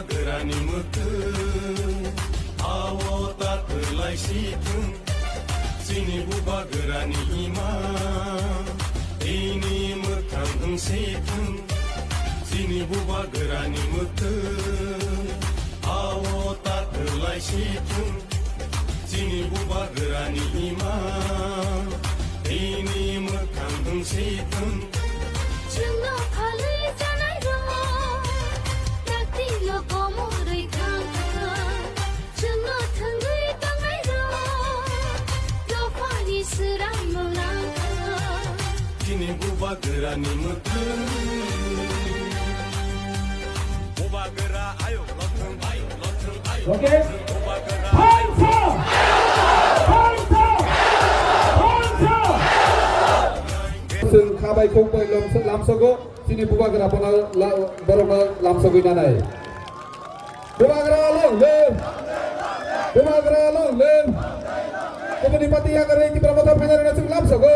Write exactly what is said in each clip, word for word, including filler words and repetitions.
Grani mwtwng, awo ta twlai si thung. Chini bubagrani ima, tini mwthang wng si thung. Chini bubagrani mwtwng, awo ta twlai si thung. Chini bubagrani ima, tini mwthang wng si thung. Chwngno phalwi janai rok, taktino komorwi thang thang. Chwngno thwngwi tongnai rok, dophani swrang mwlang thang. Chini bubagrani mwtwng. Bubagra ayuk lothwng, ayuk lothwng, ayuk. Okay. Bubagra. Phansa! Phansa! Phansa! Chwng kha bai khuk bai lam-, lamsogo, chini bubagra bono la-, borokno lamsogwi nanai. Bubagra long live! Bubagra long live! Kubuni party yakarwi Tipra Motha phainai rokno chwng lamsogo.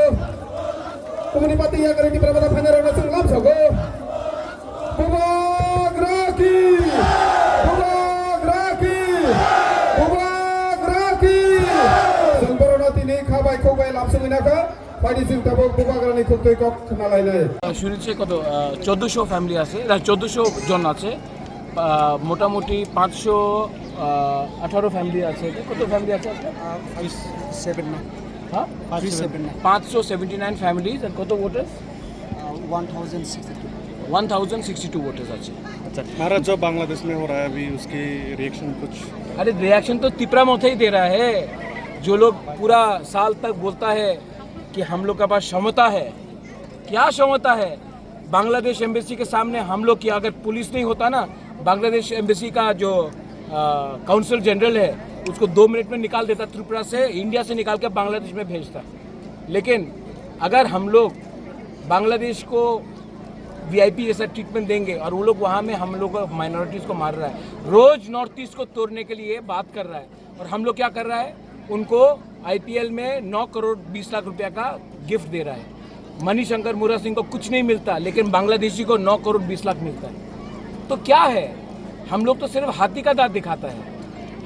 Kubuni party yakarwi Tipra Motha phainai rokno chwng lamsogo. Bubagra ki! Bubagra ki! Bubagra ki! Chwng borokno tini kha bai khuk bai lamsogwi nakha. Phaidi chwng tabuk bubagrani khuktwi kok khna lainai. আহ, শুনেছি কত, আহ, চোদ্দশো ফ্যামিলি আছে, না, চোদ্দশো জন আছে। আহ, মোটামুটি পাঁচশো, আহ, আঠারো ফ্যামিলি আছে। কত ফ্যামিলি আছে আপনার? Uh, five seven nine. হ্যাঁ? Five seven nine. পাঁচশো সেভেন্টি নাইন ফ্যামিলিজ। আর কত voters? Uh, one thousand sixty two. One thousand sixty two voters আছে। अच्छा। महाराज, जो बांग्लादेश में हो रहा है अभी, उसके रिएक्शन कुछ? अरे, रिएक्शन तो तिपरा मोथा ही दे रहा है। जो लोग पूरा साल तक बोलता है कि हम लोग के पास क्षमता है, क्या क्षमता है? बांग्लादेश एम्बेसी के सामने हम लोग की अगर पुलिस नहीं होता ना, बांग्लादेश एम्बेसी का जो, अ, काउंसल जनरल है, उसको दो मिनट में निकाल देता त्रिपुरा से, इंडिया से निकाल के बांग्लादेश में भेजता। लेकिन अगर हम लोग बांग्लादेश को वीआईपी जैसा ट्रीटमेंट देंगे और वो लोग वहाँ में हम लोग माइनॉरिटीज को मार रहा है, रोज नॉर्थ ईस्ट को तोड़ने के लिए बात कर रहा है। और हम लोग क्या कर रहा है, उनको आईपीएल में नौ करोड़ बीस लाख रुपया का गिफ्ट दे रहा है। मणिशंकर मुरा सिंह को कुछ नहीं मिलता, लेकिन बांग्लादेशी को नौ करोड़ बीस लाख मिलता है। तो क्या है, हम लोग तो सिर्फ हाथी का दांत दिखाता है।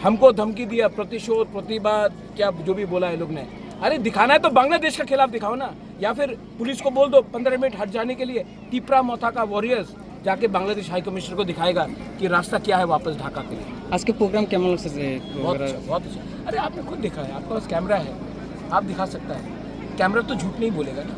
हमको धमकी दिया, प्रतिशोध, प्रतिवाद, क्या जो भी बोला है लोग ने। अरे, दिखाना है तो बांग्लादेश के खिलाफ दिखाओ ना, या फिर पुलिस को बोल दो पन्द्रह मिनट हट जाने के लिए। तिपरा मोथा का वॉरियर्स जाके बांग्लादेश हाई कमिश्नर को दिखाएगा कि रास्ता क्या है वापस ढाका के लिए। आज के प्रोग्राम कैमन লাগছে যে बहुत अच्छा, बहुत अच्छा। अरे, आपने खुद देखा है, आपके पास कैमरा है, आप दिखा सकता है। कैमरा तो झूठ नहीं बोलेगा ना।